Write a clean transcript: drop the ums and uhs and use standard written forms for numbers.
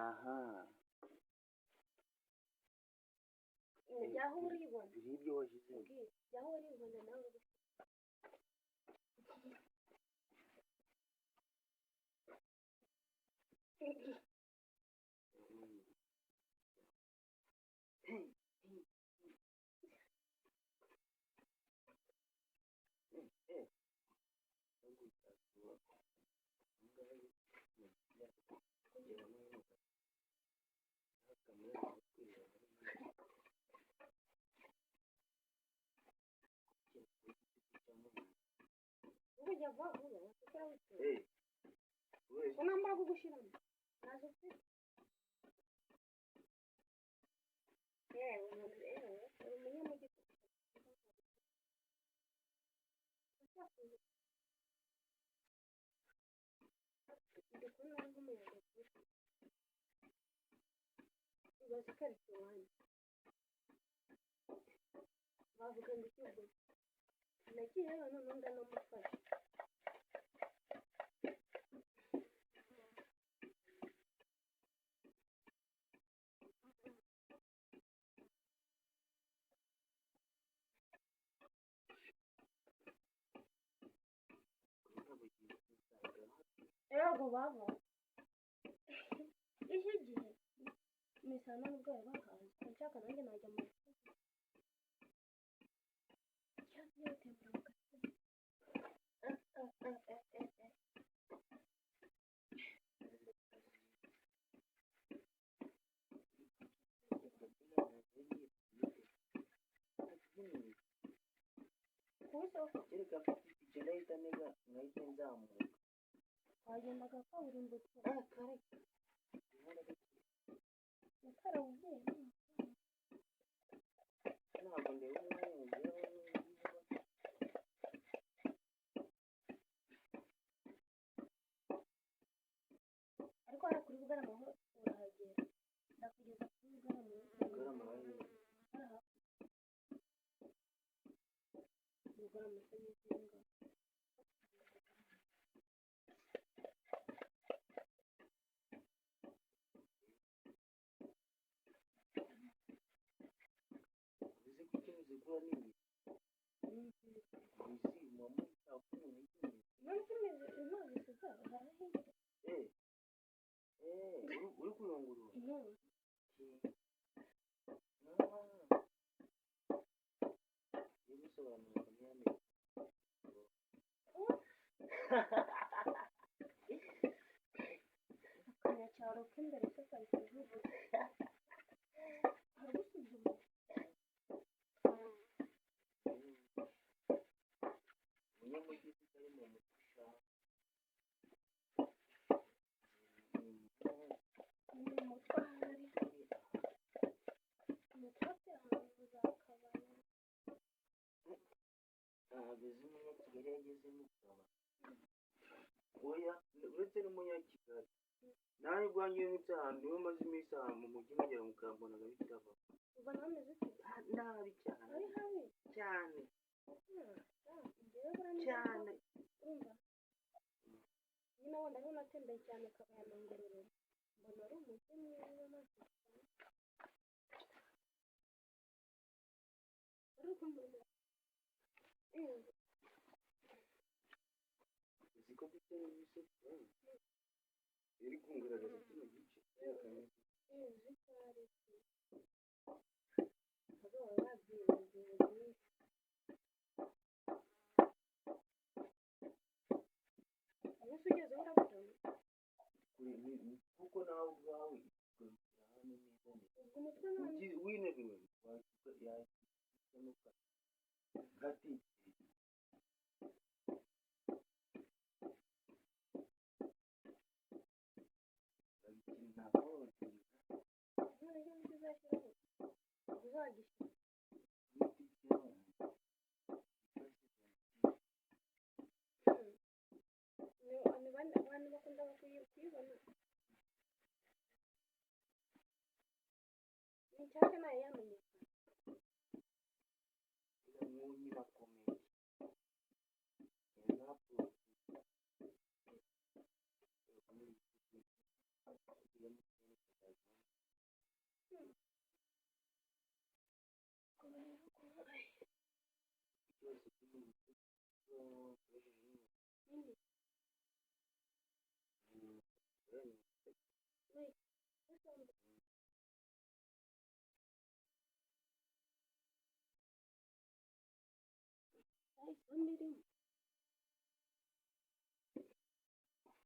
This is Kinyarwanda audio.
Aha. Jyaho uribona. Biri ibyo washyizemo. Ubwire, jyaho uribona nawe uri. Ujya vuba vuba wakora witoza. Unambara kugushiramo. Nazo ufite. Yewe umuntu yewe uri umunyamujyi. Ndi kubona ari nk'umuyaga uturuka. Ibaze ko ari iwanyu. Bavuga ngo iki ubwo? Nagiyeyo noneho ndanamufasha. Yego baba. Iki gihe misana nubwo bari bahazi nshaka nanjye najya mu rugo. Cyangwa yatembera mu gasozi. Ku isoko Kereka mfite itike ndahita ntega nkahita nzamuka. twagendaga kaburimbo Ah, kare. Umuhanda gake. utarawugiye. Ntabwo ndeba umwanya ngeraho n'undi. Ariko hariya kuri Bugarama ho urahagera. Ndakugeza kuri Bugarama. Bugarama hariya. Hariya hakurya. Bugarama se ni izinga. Uzi ko icyo zigura ni ibi. Izi mama ushaka umuntu icyumweru. None se intozi zabo harahiye. Eh. Eh, uri kuyungurura. Intozi. Ah. Iri gusobanura ntiyamenye. Akanyacyaro k'imbere se kari kuvuga. Haragusuzuma. Umunyamujyi utari mu mutwe sha. Ni umutwe ahari. Umutwe ahantu za Kabaya. Ahageze umunyakigali yageze mu kabari. Oya, uretse n'umunyakigali. Nanjye ubwanjye iyo nitse ahantu niyo maze iminsi ahantu mu mujyi nkagera mu kambonaga bitaba. Ubona hameze ute? Nabi cyane. Ari habi. Cyane. Njyewe buriya niba Cyane. urumva nyine wenda aho natembeye cyane Kabaya na Ngororero mbona ari umujyi mwiza ntacyo utwaye. Uri kumva? Uzi ko mfite n'imisozi iri kungaragaza kino gice. Uzi ko ari iki? Abagabo baba babyirinze byinshi. Umunsi ugezeho urabibona. Kuko nawe ubwawe ugarukira hano neza neza. Ubwo umutwe none Winaniwe yakemuka gati. none icyo ngicyo uzashyiraho uzagishyira. Ni bande abantu bakunda kuyibona. Ni nshyashya nayo yamenyekana. Nini? Mm, Wait, isombe. Nta isombe irimo.